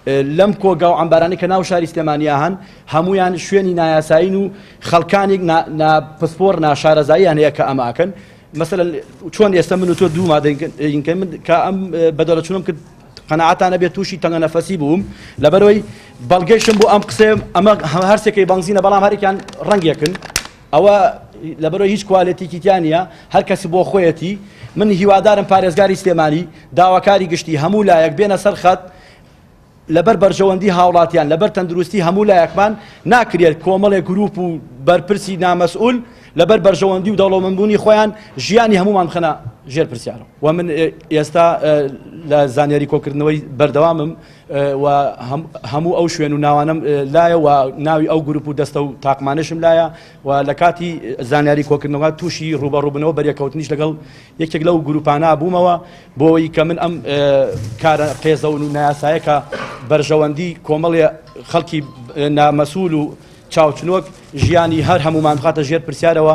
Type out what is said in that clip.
لەم کۆگا و عەمبارانەی کە ناو شاری سلێمانیا هەن هەموویان شوێنی نایاسایین و خەڵکانێک نا پسپۆڕ ناشارەزاییان هەیە کە ئەمە ئەکەن. مەسەلەن چۆن ئێستا من و تۆ دوو مادەین من کە ئەم بەدەرەچوونم کرد قەناعەتان نەبێت تووشی تەنگە نەفەسی بووم لەبەرەوەی بەڵگەیشم بۆ ئەم قسەیە ئەمە هەرسێکی بەنزینە بەڵام هەرێکیان ڕەنگێکن ئەوە لەبەرەوە هیچ کوالێتیکی تیا نییە هەر کەسی بۆ خۆیەتی من هیوادارم پارێزگاری سلێمانی داواکاری گشتی هەموو لایەک بێنە سەر خەت لەبەر بەرژەوەندی هاوڵاتیان، لەبەر تەندروستی هەموو لایەکمان، ناکرێت کۆمەڵێک گروپ و بەرپرسی نامەسئول لەبەر بەرژەوەندی و دەوڵەمەندبوونی خۆیان ژیانی هەموومان بخەنە ژێر پرسیارەوە. وە من ئێستا لە زانیاری کۆکردنەوەی بەردەوامم و هەموو ئەو شوێن و ناوانەم لایە و ناوی ئەو گروپ و دەستە و تاقمانەشم لایە و لە کاتی زانیاری کۆکردنەوە تووشی ڕووبەڕووبنەوە بەریەکەوتنیش لەگەڵ یەکێک لەو گروپانە بوومەوە بۆ ئەوەی کە من ئەم کارە قێزەون و نایاسایە کە بەرژەوەندی کۆمەڵێ خەڵکی نامەسول و چاوچنۆک ژیانی هەر هەموومان بخاتە ژێر پرسیارەوە.